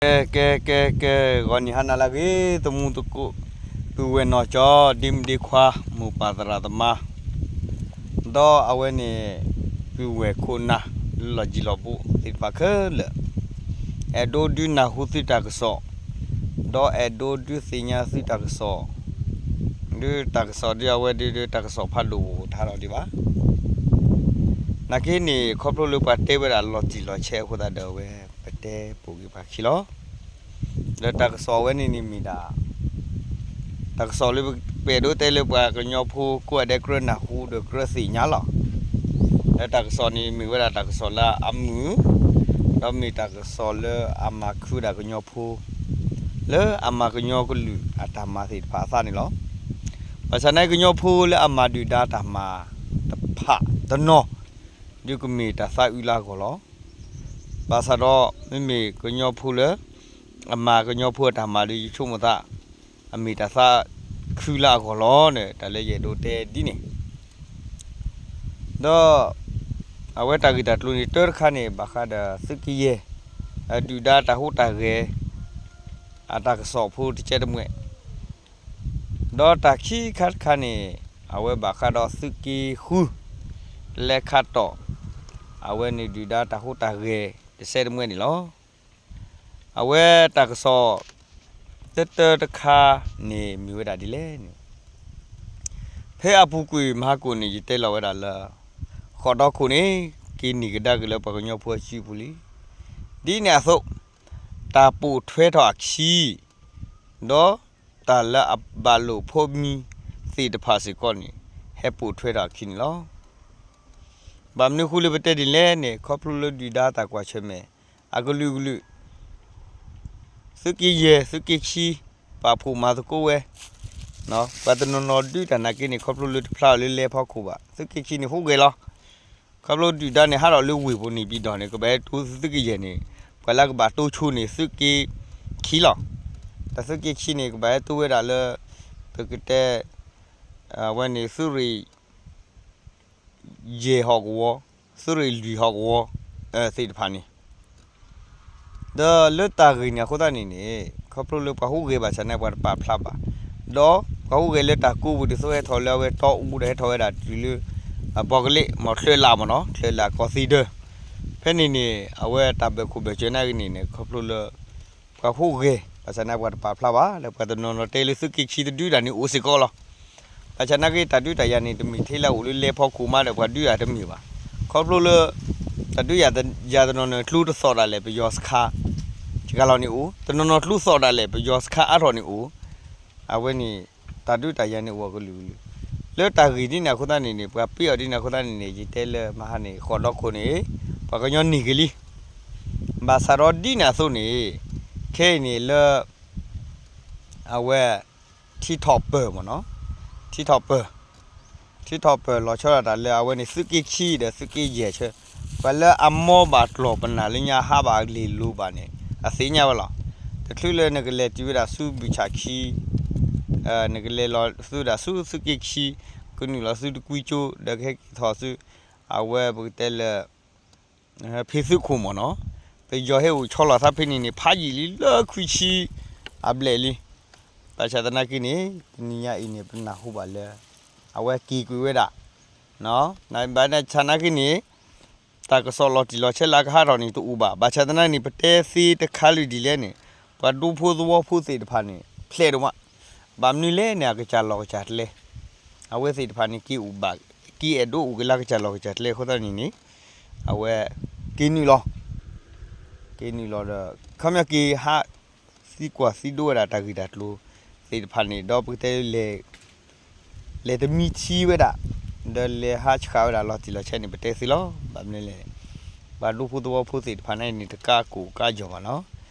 ကဲ ကဲ ကဲ ကဲ ဂီၤနံၤဟါနၤလၢအဂ့ၤ သမူသကိး ပုၢ်ဝဲၢ်နီၢ်ကၠီ ဒ့မုၣ်ဒ့ခွါ မိၢ်ပၢ်သရၣ်သမါ ဒီးအဝဲန့ၣ် ပုၢ်ဝဲၢ်ခိၣ်နၢ် လၢလီၢ်ကံၤလီၢ်ဘူးသ့ၣ်တဖၣ်ခဲလၢာ် အဲၣ်ဒိးဒုးနၢ်ဟူသုတၢ်ကစီၣ် ဒီးအဲၣ်ဒိးဒုးသ့ၣ်ညါသုတၢ်ကစီၣ် ဒုးတၢ်ကစီၣ်ဒုးအဝဲဒုး ဒုးတၢ်ကစီၣ်ဖးဒိၣ်တဟးထီၣ်ဒံးဘၣ်. နာ်က့န့ၣ် ခီဖျိလၢပှၤတဲဝဲဒၣ်လီၤတံၢ်လီၤဆဲးအဃိသတးဒီး အဝဲ ပတဲပိာ်ဂ့ၤပာ်ခံလီၤ. ဒီးတၢ်ကစီၣ်အဝဲန့ၣ်န့ၣ်မ့ၢ်ဒၣ် တၢ်ကစီၣ်လၢပအဲၣ်ဒိးတဲလၢပှၤကညီဖိကိးဂၤဒဲးကြၢးနၢ်ဟူဒီးကြၢးသ့ၣ်ညါလီၤ. ဒီးတၢ်ကစီၣ်န့ၣ်မ့ၢ်ဝဲဒၣ်တၢ်ကစီၣ်လၢအမုာ် ဒီးမ့ၢ်တၢ်ကစီၣ်လၢအမၤခုဝဲဒၣ်ကညီဖိ လၢအမၤကညီကလုာ်အတၢ်မၤသ့ၣ်တဖၣ်အသးန့ၣ်လီၤ. ဘၣ်ဆၣ်နာ်က့ကညီဖိလၢအမၤဒုၣ်ဒါတၢ်မၤတဖၣ်တနီၤ ဒုးကမ့ၢ်တၢ်သးအုးလၢအဂီၢ်လီၤ. ဘၣ်ဆၣ်ဒီး မ့မ့ၢ်ကညီဖိလၢ အမၤကညီဖိအတၢ်မၤဒီးယဆိကမိၣ်သး အမ့ၢ်တၢ်သးခုလၢအဂီၢ်လီၤန့ၣ် တၢ်လၢယအဲၣ်ဒိးတဲဒ်န့ၣ် ဒီး အဝဲတၢ်ဂ့ၢ်တၢ်ကျိၤန့ၣ် တၢတခါန့ၣ် ဘၣ်ဃးဒီးသုးက့ယဲၢ် ဒုၣ်ဒါတၢ်ဟူးတၢ်ဂဲၤ အတၢ်ကစီၣ်ဖိတကဲတမှဲာ် ဒီးတၢ်ခံခါတခါန့ၣ် အဝဲဘၣ်ဃးဒီးသုးက့ဃု လဲၤခးတီၣ် အဝဲန့ၣ်ဒုၣ်ဒါတၢ်ဟူးတၢ်ဂဲၤတစဲးတမှဲာ်န့ၣ်လီၤ. အဝဲတၢ်ကစီၣ် တၢတၢတခါန့ၣ် မ့ၢ်ဝဲဒၣ်ဒ်လဲၣ်န့ၣ် ဖဲအပူၤကွံာ်မဟါကိၣ်န့ၣ် ယတဲလီၤဝဲဒၣ်လၢ ဃိးဒီခိၣ်န့ၣ် က့ၤနံၣ်ကဒါက့ၤလၢပှၤကညီဖိအစုပူၤလံ. ဒ်န့ၣ်အသိး တၢ်ပိာ်ထွဲထီၣ်အခံ ဒီးတၢ်လၢအဘၣ်လိာ်ဖိးမံသ့ၣ်တဖၣ်စ့ၢ်ကီးန့ၣ် ဟဲပိာ်ထွဲထီၣ်အခံန့ၣ်လီၤ. ဘၣ်မနုၤဃိလၢပတဲဒ်လဲၣ်န့ၣ် ခီဖျိလၢဒုၣ်ဒါတၢ်ကွၢ်ဆၢၣ်မဲာ် အကလုာ်ကလုာ် သုးက့ယဲၢ် သုးက့ခံ ပာ်ဖှိၣ်မၤသကိးဝဲ ပှၤတနီၤနီၤဒုးတၢ်နာ်က့န့ၣ် ခီဖျိလၢတဖျါအီၤလၢလဲၤဖီခိၣ်ဘၣ် သုးက့ခံန့ၣ်ဟူးဂဲၤလီၤ. ခီဖျိဒုၣ်ဒါန့ၣ် ဟးထီၣ်လၢဝ့ၢ်ပူၤန့ၣ် ပံၤဒီၣ်န့ၣ် ကဘၣ်ဟဲတိၢ်သုးက့ယဲၢ်န့ၣ် ပှၤလၢကဘၣ်တိၢ်ဆိန့ၣ် သုးက့ခံလီၤ. တၢ်သုးက့ခံန့ၣ် ကဘၣ်ဟဲတိၢ်ဝဲဒၣ်လၢ ပကတဲ အဝဲန့ၣ် သုးရ့ၣ် ယဲၢ်ဟီၣ်ကဝီၤ သုးရ့ၣ်လွံၢ်ဟီၣ်ကဝီၤ သ့ၣ်တဖၣ်န့ၣ် ဒီးလၢတၢ်ဂ့ၢ်န့ၣ်အဃိသတးန့ၣ်န့ၣ် ခီဖျိလၢပှၤဟူးဂဲၤဘၣ်ဆၣ်န့ၣ် ပှၤတပာ်ဖျါဘၣ်, ဒီးပှၤဟူးဂဲၤလၢတၢ်ကိးပူၤဒ်သိးဟဲထီၣ်လၢအဝဲတီအူဒီးဟဲထီၣ်ဝဲဒၣ်တုၤလၢ အဘီကလ့ၣ် မ့ၢ်ချၢၣ်လၣ်မ့ၢ်နီၤ ချၢၣ်လၣ်ကီၢ်သံဒၢ ဖဲန့ၣ်န့ၣ် အဝဲတၢ်ဘၢၣ်ခိၣ်ဘၢၣ်စၢၤနာ်က့န့ၣ်န့ၣ် ခီဖျိလၢ ပှၤဟူးဂဲၤ ဘၣ်ဆၣ်န့ၣ် ပှၤတပာ်ဖျါဘၣ် လၢပှၤတနီၤနီၤတဲလၢသုးက့ခံတဒုးတၢ်န့ၣ်အိၣ်စ့ၢ်ကီးလီၤ. ဘၣ်ဆၣ်နာ်က့ တၢ်ဒုးတၢ်ယၤန့ၣ် တမ့ၢ်ထဲလၢအအိၣ်လၢလဲၤဖီခိၣ်မးဒီးပှၤဒုးတၢ်တမ့ၢ်ဘၣ်. ခီဖျိလၢ တၢ်ဒုးယၤတနီၤန့ၣ် ကျိတသီၣ်ဒၣ်လဲာ် ပယီၤစခါ စှၤလီၤန့ၣ်အိၣ်, တနီၤနီၤကျိသီၣ်ဒၣ်လဲာ် ပယီၤစခါအါထီၣ်န့ၣ်အိၣ်, အဝဲန့ၣ် တၢ်ဒုးတၢ်ယၤန့ၣ်အိၣ်အကလုာ်ကလုာ်, လၢတၢ်ဂ့ၢ်ဒ်န့ၣ်အဃိသတးန့ၣ်န့ၣ် ပှၤပ့အီၤဒ်န့ၣ်အဃိသတးန့ၣ်န့ၣ် ယတဲလၢမဟါန့ၣ် ဃိးဒီခိၣ်န့ၣ် ပှၤကညီန့ၢ်က့ၤလံ. ဘၣ်ဆၣ်ဒီးဒ်န့ၣ်အသိးန့ၣ် ခဲအံၤန့ၣ်လၢ အဝဲ ထံထီၣ်ပၢၢ်မ့ၢ်နီၤ, ထံထီၣ်ပၢၢ်, ထံထီၣ်ပၢၢ်လီၤဆီဒၣ်တၢ်လၢအဝဲန့ၣ် သုးက့ခံဒီးသုးက့ယဲၢ်ဆၢ, ပှၤလၢအမိၢ်ဘၣ်ကျီၢ်ပနၢ်လၢညါဟးဘၣ်လ့ၤလိၤဘၣ်န့ၣ် အသ့ၣ်ညါဝဲလီၤ. တချုးလၢနကလဲၤတုၤဝဲဒၣ်ဆူဘုၣ်ဆၣ်ခံ, နကလဲၤလီၤသုဒၣ်ဆူသုးက့ခံ, ကနုာ်လီၤသုတကွံကၠိ ဒီးကဟဲက့ၤထီၣ်ဆူ အဝဲပကတဲလၢ ဖံသုးခိၣ်မ့ၢ်နီၤ, ပယီၤဟဲအိၣ်ဆီလီၤသးဖဲန့ၣ်န့ၣ် ဖးယံာ်လံလၢခွံဆံအဘျဲၣ်လံ. ဘၣ်ဆၣ်သနာ်က့န့ၣ် တနံၤညါအံၤန့ၣ် ပနၢ်ဟူဘၣ်လၢ အဝဲက့ၤကွံာ်ဝဲဒၣ်, ဘၣ်ဆၣ်သနာ်က့န့ၣ် တၢ်ကစီၣ်လီၤတံၢ်လီၤဆဲးလၢအကဟးထီၣ်န့ၣ်တအိၣ်ဘၣ်. ဘၣ်ဆၣ်သနာ်က့န့ၣ် ပတဲသ့တခါလၢဒ်လဲၣ်န့ၣ် ပှၤဒူဖိသဝီဖိသ့ၣ်တဖၣ်န့ၣ် ဖျဲးဒိၣ်မး, ဘၣ်မနုၤလဲၣ်န့ၣ် အကစၢ်လီၢ်ကစၢ်ကျဲ အဝဲသ့ၣ်တဖၣ်န့ၣ် က့ၤအိၣ်ဘၣ်, က့ၤအဲၣ်ဒိးအိၣ်က့ၤလၢကစၢ်လီၢ်ကစၢ်ကျဲအဃိသတးန့ၣ်န့ၣ် အဝဲ က့ၤနုာ်လီၤ, က့ၤနုာ်လီၤဒီး ခီပညီက့ၤဟးသံကွၢ်သံဒိးဝဲဒၣ်တၢ်ဂ့ၢ်တၢ်ကျိၤသ့ၣ်တဖၣ်န့ၣ် ဒီးပကတဲလၢ လဲၤတမံထံဝဲဒၣ်, ဒီးလဲၤဟးဆှးဝဲဒၣ်လီၤတံၢ်လီၤဆဲးန့ၣ် ပတဲသ့လီၤ. ဘၣ်မနုၤလဲၣ်န့ၣ် ပှၤဒူဖိသဝီဖိသ့ၣ်တဖၣ်န့ၣ်န့ၣ် တကးကိၢ်ကးယီၤဘၣ်နီၤ,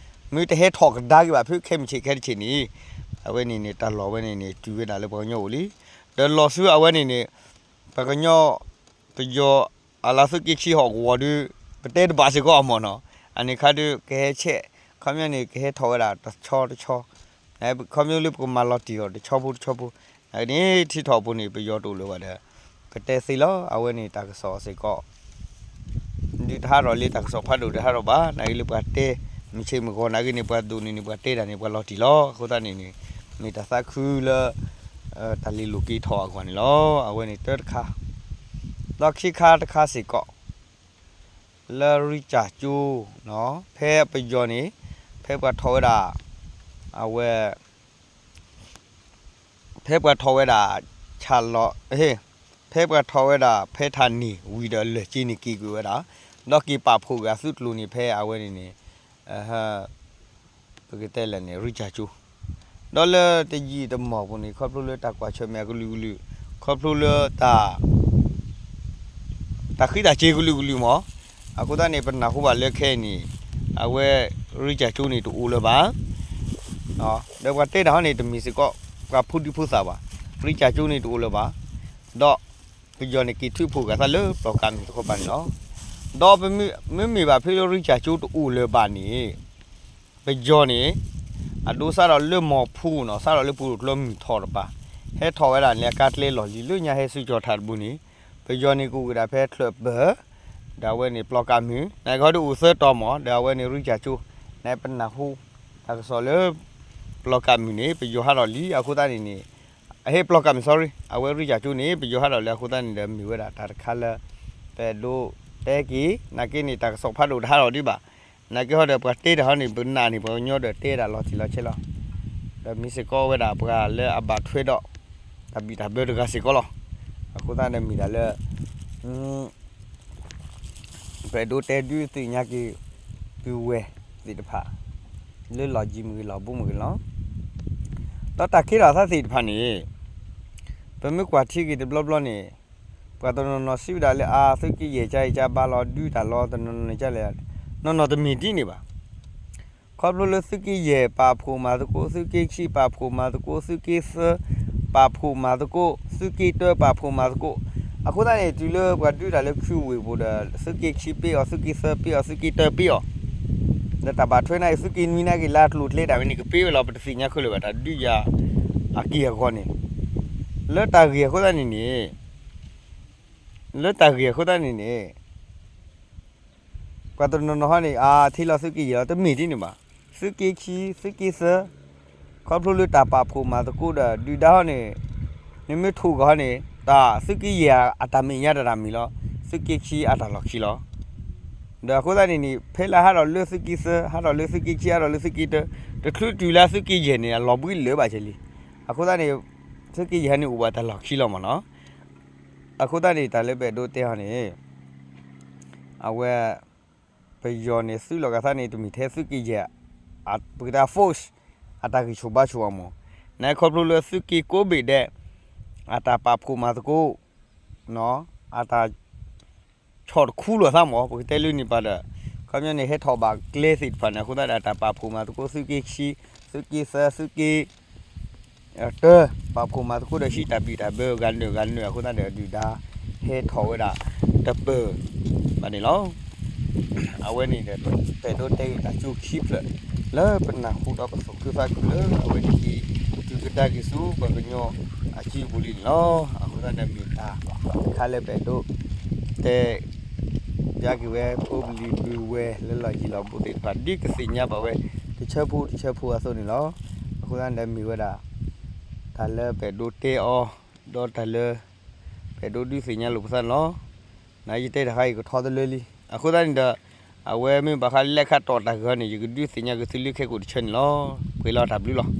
မ့ၢ်တဟဲထီၣ်ကဒါက့ၤဘၣ် ဖဲခဲမုၢ်ဆ့ၣ်ခဲတဆ့ၣ်န့ၣ် အဝဲန့ၣ်န့ၣ် တၢ်လီၢ်ဝဲန့ၣ်န့ၣ် တုၤဝဲဒၣ်လၢပှၤကညီအိၣ်လံ, ဒီးလီၤဆူအဝဲန့ၣ်န့ၣ် ပှၤကညီ ပယီၤအလါသုးက့ခံဟီၣ်ကဝီၤဒုး ပတဲတဘၣ်စ့ၢ်ကီးအမ့ၢ်နီၤ, အန့ၣ်ခါဒုး ကဟဲဆဲး ခီပညီန့ၣ် ကဟဲထီၣ်ဝဲဒၣ်တဆီတဆီ, ခီပညီလၢပကမၤလီၤတံၢ်အီၤတဆီဖိတဆီဖိ, နာ်က့န့ၣ် ထံထီၣ်ပူၤန့ၣ် ပယီၤတအိၣ်လၢၤဘၣ်ဒီး ပတဲသ့လီၤ. အဝဲန့ၣ်တၢ်ကစီၣ်စ့ၢ်ကီး ဒုးတဟးထီၣ်လံ တၢ်ကစီၣ်ဖးဒိၣ်တဟးထီၣ်ဘၣ်, နာ်က့လၢပှၤတဲ မုၢ်ဆ့ၣ်မုၢ်ဂီၤနာ်က့န့ၣ် ပှၤဒိးန့ၢ်န့ၣ် ပှၤတဲတၢ်န့ၣ် ပှၤလီၤတံၢ်လီၤ. အဃိသတးန့ၣ်န့ၣ် မ့ၢ်တၢ်သးခုလၢ တၢ်လ့ၤလိာ်က့ၤထီၣ်အဂီၢ်န့ၣ်လီၤ. အဝဲန့ၣ်တၢတခါ, ဒီးခံခါတခါစ့ၢ်ကီး လၢရံကၠၢ်ကၠိ ဖဲပယီၤန့ၣ် ဖဲပှၤထီၣ်ဝဲဒၣ် အဝဲ ဖဲပှၤထီၣ်ဝဲဒၣ် ဆၣ်လီၤ, ဖဲပှၤထီၣ်ဝဲဒၣ် ဖဲထၣ်န့ၢ်ဝံၤဒီးလၢၢ်က့န့ၣ်က့ၤကွံာ်ဝဲဒၣ်, ဒီးက့ၤပာ်ဖှိၣ်က့ၤအသုးကျိၤန့ၣ် ဖဲအဝဲန့ၣ်န့ၣ် ပကတဲလဲၣ်န့ၣ် ရံကၠၢ်ကၠိ, ဒီးလၢတယံာ်တမီၢ်ပူၤန့ၣ် ခီဖျိလၢတၢ်ကွၢ်ဆၢၣ်မဲာ်အကလုာ်ကလုာ်, ခီဖျိလၢတၢ် တၢ်ဃံးတၢ်စ့ၤကလုာ်ကလုာ်မး, အဃိသတးန့ၣ် ပနၢ်ဟူဘၣ်လၢခဲအံၤန့ၣ် အဝဲရံကၠၢ်ကၠိန့ၣ်တအိၣ်လၢၤဘၣ်, ဒီးပှၤတဲတၢ်ဟီန့ၣ် တမ့ၢ်စ့ၢ်ကီး ပှၤဖိဒံဖိသၣ်ဘၣ်, ရံကၠၢ်ကၠိန့ၣ်တအိၣ်လၢၤဘၣ်, ဒီးပယီၤန့ၣ်က့ၤထုးဖှိၣ်က့ၤသးလၢပျီၢ်ကးမုၢ်တခီပၤန့ၣ်လီၤ. ဒီးမ့မ့ၢ်ဘၣ်ဖဲလၢရံကၠၢ်ကၠိတအိၣ်လၢၤဘၣ်န့ၣ် ပယီၤန့ၣ် အဒိစးထီၣ်လၢမီၤဖူနီၤ, စးထီၣ်လၢပူၤကျိမုၢ်ထီၣ်တပၤ, ဟဲထီၣ်ဝဲဒၣ်လၢအကါကျဲလီၢ်လံၤလၢညါဟဲဆူကၠီၤထးတဘိန့ၣ်, ပယီၤန့ၣ်ကအိၣ်က့ၤဒၣ်ဖဲချၢၣ်ပၢၢ်, ဒီးအဝဲန့ၣ်ပျီၢ်ကးမုၢ်, နကဟီဒုးအိၣ်သၢတီၤမး, ဒီးအဝဲန့ၣ်ရံကၠၢ်ကၠိ, နပနၢ်ဟူ တၢ်ကစီၣ်လၢ ပျီၢ်ကးမုၢ်န့ၣ် ပယီၤဟးထီၣ်လံ, အဃိသတးန့ၣ်န့ၣ် အဟ့ၣ်ပျီၢ်ကးမုၢ် sorry, အဝဲရံကၠၢ်ကၠိန့ၣ် ပယီၤဟးထီၣ်လံ, အဃိသတးန့ၣ်ဒီးမ့ၢ်ဝဲဒၣ်တၢ်တခါလၢ ပအဲၣ်ဒိးတဲက့ၤ, နာ်က့န့ၣ် တၢ်ကစီၣ်ဖးဒိၣ်တဟးထီၣ်ဒံးဘၣ်, နာ်က့ဟီဒီးပှၤတဲတၢ်ဟီန့ၣ် ပနာ်န့ၣ် ပှၤကညီဒီးတဲဒၣ်လီၤတံၢ်လီၤဆဲးလီၤ, ဒီးမ့ၢ်စ့ၢ်ကီးဝဲဒၣ်ပှၤလၢအဘၣ်ထွဲဒီး တၢ်ဘံၣ်တၢ်ဘၢတဂၤစ့ၢ်ကီးလီၤ. အဃိသတးန့ၣ်မ့ၢ်ဒၣ်လၢ ပအဲၣ်ဒိးတဲဒုးသ့ၣ်ညါက့ၤ ပုၢ်ဝဲၢ်သ့ၣ်တဖၣ် လၢလီၢ်ယံၤမ့ၢ်ဂ့ၤ လီၢ်ဘူးမ့ၢ်ဂ့ၤလီၤ. ဒီးတၢ်ခ့ထီၣ်သးသ့ၣ်တဖၣ်န့ၣ် ပမ့ၢ်ကွၢ်ထံက့ၤတဘျီဘျီန့ၣ် ပှၤတနီၤနီၤစံးဝဲဒၣ်လၢ အါ သုးက့ယဲၢ်ကါအံၤကါဘါလီၤ ဒုးတၢ်လီၤ တနီၤနီၤန့ၣ်ကါလဲၣ်, နီၢ်နီၢ်တမ့ၢ်ဒ်န့ၣ်ဘၣ်. ခီဖျိလၢသုးက့ယဲၢ်ပာ်ဖှိၣ်မၤသကိး, သုးက့ခံပာ်ဖှိၣ်မၤသကိး, သုးက့သၢပာ်ဖှိၣ်မၤသကိး, သုးက့တၢပာ်ဖှိၣ်မၤသကိး, အဃိသတးန့ၣ် တုၤလၢပှၤဒုးတၢ်လၢခုဝ့ၢ်ပူၤဒီး သုးက့ခံပ့ၢ်အီၤ, သုးက့သၢပ့ၢ်အီၤ, သုးက့တၢပ့ၢ်အီၤ, ဒီးတၢ်ဘၣ်ထွဲန့ၣ် သုးက့နွံနာ်က့ၤ လၢကျိၤကျဲတၢ်ဝဲန့ၣ် ကပ့ၢ်ဝဲလီၤ ပတသ့ၣ်ညါခဲလၢာ်ဘၣ် တၢ်ဒုးယၤအက့ၢ်အဂီၤန့ၣ်, လၢတၢ်ဂ့ၢ်အဃိသတးန့ၣ်န့ၣ် လၢတၢ်ဂ့ၢ်အဃိသတးန့ၣ်န့ၣ် ပှၤတနီၤနီၤဟီန့ၣ် အါ ထံလီၤသုးက့ယဲၢ်လီၤ တမ့ၢ်ဒ်န့ၣ်ဘၣ်. သုးက့ခံ သုးက့သၢ ခီဖျိလၢတၢ်ပာ်ဖှိၣ်မၤသကိးဒီး ဒုၣ်ဒါဟီန့ၣ် နမ့ၢ်ထိၣ်ကီးဟီန့ၣ် တၢ်သုးက့ယဲၢ်အတၢ်မဲာ်ညါတၢ်တၢ်မံၤလီၤ. သုးက့ခံအတၢ်လီၢ်ခံလီၤ. ဒီးအဃိသတးန့ၣ်န့ၣ် ဖဲလၢဟးထီၣ်လၢသုးက့သၢ ဟးထီၣ်လၢသုးက့ခံ ဟးထီၣ်လၢသုးက့တၢ တချုးတုၤလၢသုးက့ယဲၢ်န့ၣ် အလီၤဘှံးလၢာ်ဘၣ်ကလံ. အဃိသတးန့ၣ် သုးက့ယဲၢ်ဟီန့ၣ်အိၣ်ဘၣ်တၢ်လီၢ်ခံလီၤမးနီၤ. အဃိသတးန့ၣ် တၢ်လၢပအဲၣ်ဒိးတဲဟီန့ၣ် အဝဲ ပယီၤန့ၣ် သုးလီၤဂာ်သးန့ၣ် တမ့ၢ်ထဲသုးက့ယဲၢ် ပကတဲ force အတၢ်ဂံၢ်ဆူၣ်ဘါဆူၣ်အီၤမး, နခီဖျိလၢသုးက့ကိးဘ့ၣ်ဒဲး အတၢ်ပာ်ဖှိၣ်မၤသကိး အတၢ် ဆီၣ်တခူလိာ်သးမး ပကတဲလၢန့ၣ်ပၤဒီး ခီပညီန့ၣ် ဟဲထီၣ်ဘၣ်ကျဲသ့ၣ်တဖၣ်န့ၣ် အဃိသတးဒီး တၢ်ပာ်ဖှိၣ်မၤသကိး သုးက့ခံ သုးက့သၢ သုးက့ တၢ ပာ်ဖှိၣ်မၤသကိးဒီး ဟံးတၢ်ဘံၣ်တၢ်ဘၢဂၤနုာ်ဂၤနုာ် အဃိသတးဒီး ဒုၣ်ဒါဟဲထီၣ်ဝဲဒၣ်တပၢၢ်ဘၣ်န့ၣ်လီၤ. အဝဲန့ၣ်ဒီး ပအဲၣ်ဒိးတဲဂ့ၤတၢ်ကၠိခံဖျၢၣ် လၢပနၢ်ဟူဒီးပသူၣ်ခုသးခုလၢ အဝဲန့ၣ်က့ၤတုၤကဒါက့ၤဆူပှၤကညီအစုပူၤလံန့ၣ်လီၤ. အဃိသတးဒီးမ့ၢ်တၢ်တခါလၢပအဲၣ်ဒိး တဲ ပျါက့ၤဝဲ ဖိပလံၤပုၢ်ဝဲၢ်လၢလီၢ်ယံၤလီၢ်ဘူးသ့ၣ်တဖၣ် ဒ်ကသ့ၣ်ညါဘၣ်ဝဲ တဆၢဖိတဆၢဖိအသိးန့ၣ်လီၤ. အဃိသတးန့ၣ်ဒီးမ့ၢ်ဝဲဒၣ် တၢ်လၢပအဲၣ်ဒိးတဲအီၤ ဒီးတၢ်လၢ ပအဲၣ်ဒိးဒုးသ့ၣ်ညါလိာ်ပသးန့ၣ်လီၤ. နယတဲတၢ်ခါအံၤကထီတလၢလံ. အဃိသတးန့ၣ်ဒီး အဝဲမ့ၢ်ဘၣ်ဃးလၢခါတီၢ်တၢ်ဂ့ၢ်န့ၣ် ယကဒုးသ့ၣ်ညါက့ၤသုလၢခဲကိာ်တဆၢန့ၣ်လီၤ. ပှဲၤလီၤတၢ်ဘျုးလီၤ.